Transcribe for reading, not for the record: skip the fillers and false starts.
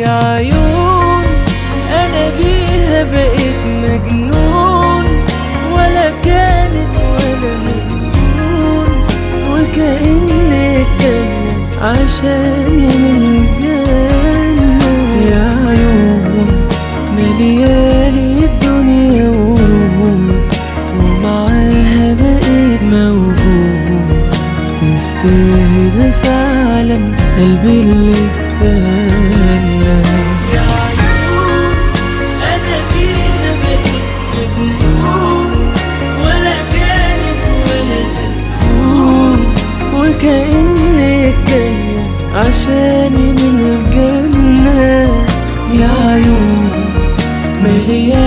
يا عيون انا بيها بقيت مجنون، ولا كانت ولا هتكون، وكأنك جاية عشاني من الجنة. يا عيون مليالي الدنيا ورود، ومعاها بقيت موجود، تستاهل فعلا قلبي اللي استنى. يا عيون أنا بيها بقيت مجنون، ولا كانت ولا هتكون، وكأنك جاية عشاني من الجنة. يا عيون مليانة